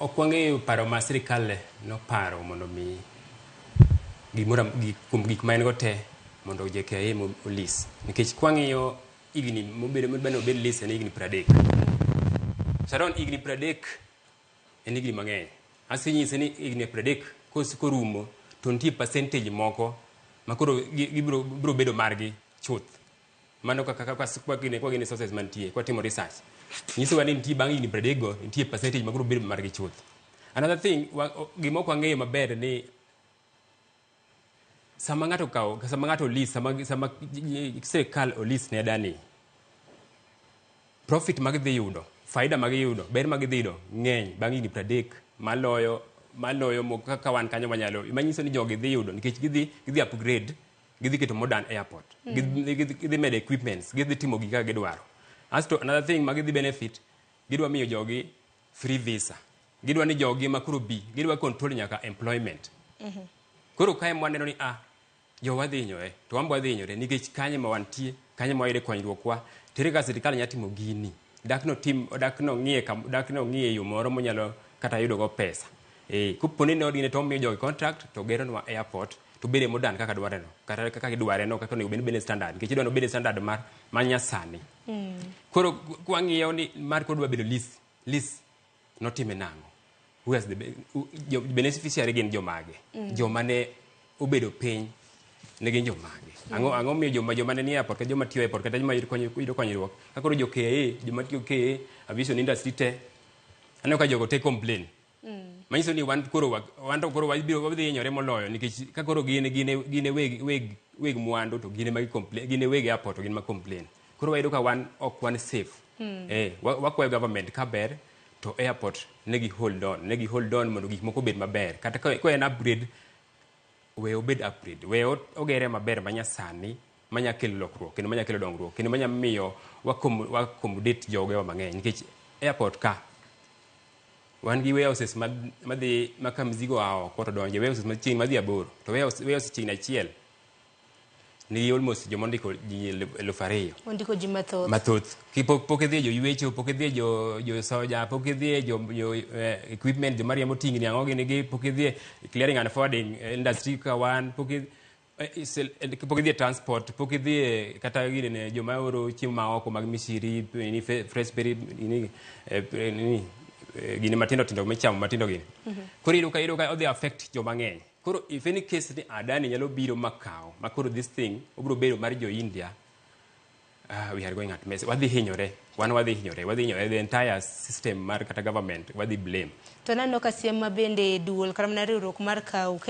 Ok wang'eyo paro ma sirikal noparo mondo mi gimoro kuom gik ma en go te mondo JKIA o lease, nikech kwang'iyo higni mobedo mobed obed lease en higni 30. Sharon, higni 30 en higni mang'eny. Asenyisi ni higni 30 korumo to nitie percentage moko ma koro gibiro biro bedo margi chuth. Mano kaka kwa gine sources mantie kwatimo research nyisowa ni nitie bang' higni 30 go nitie percentage ma koro bedo margi chuth. Another thing, gima ok wang'eyo maber ni sama ng'ato okawo, sama ng'ato lease, sama sirikal o lease ne Adani, profit ma gidhi yudo, faida ma giyudo, ber ma gidhi yudo ng'eny bang' higni 30 maloyo kaka wan kanyo wanyalo manyiso ni jogi dhi yudo, nikech gidhi upgrade, gidhi keto modern airport, gidhi medo equipments, gidhi timo gik kaka gidwaro. Asto another thing ma gidhi benefit, gidwa miyo jogi free visa, gidwa ni jogi ma koro bi, gidwa control nyaka employment. Koro kae mwaneno ni jowa dhi hinyore to wan be wadhi hinyore, nikech kanye ma wantie, kanye ma wayude konyruok wa to ere kaka sirikal nyalo timo gini dak notim dak nong'iye dak nong'iye yo moro monyalo kata yudo go pesa. Kopo ni nodine to omiyo jogi contract to geronwa airport to bede modern kaka dware no, kata kaka gidware no, kaka onego bed ni bede standard, nikech idwa ni obed standard mar manyasani. Koro kwang'iyo ni mar koro dwa bedo lease notime nang'o, who has the beneficiary, gin jomage? Joma ne obedo piny ne gin jomage? Ang'o miyo joma ne ni airport kata joma tiyo airport kata joma yudo konyruok ka koro jo KAA, joma tiyo KAA, aviation industry te, aneno ka jogo te complain, manyiso ni wan koro wan to koro wabiro wadhi hinyore moloyo, nikech ka koro gin e weg mwandu to gin ema gi complain, gin e weg airport to gin ma complain. Koro wayudo ka wan ok wan safe. Wakwayo government ka ber to airport negi hold on, negi hold on mondo gik moko obed maber. Kata ka en upgrade, we obed upgrade, we ogere maber manyasani manya kelo lokruok kendo manya kelo dongruok kendo manya miyo wa accommodate jogewa mang'eny, nikech airport ka wan gi warehouses madhi ma ka mzigo oa oko to donjo e warehouses machiegni madhi aboro, to warehouse chiegni achiel nigi almost joma ondiko ji 2000. Ondiko ji mathoth. Mathoth. Pok idhi e joywecho, pok idhi e jo soja, pok idhi e jo equipment, joma riembo tingni, ang'o gini gi, pok idhi e clearing and forwarding industry ka wan pok pok idhi e transport, pok idhi e kata gine joma oro chiemo ma oko mag misiri ni fresh berry ni nini, gini matindo tindo michamo matindo gini. Koro iyudo ka odhi affect joma ng'eny. Koro if any case ni Adani nyalo biro makawo ma koro this thing obiro bedo mar jo India, we are going at mess. Wadhi hinyore, wan wadhi hinyore, wadhi hinyore the entire system mar kata government wadhi blame. To naneno ka siem ma bende duol kata mana riwruok mar kaw Kenya.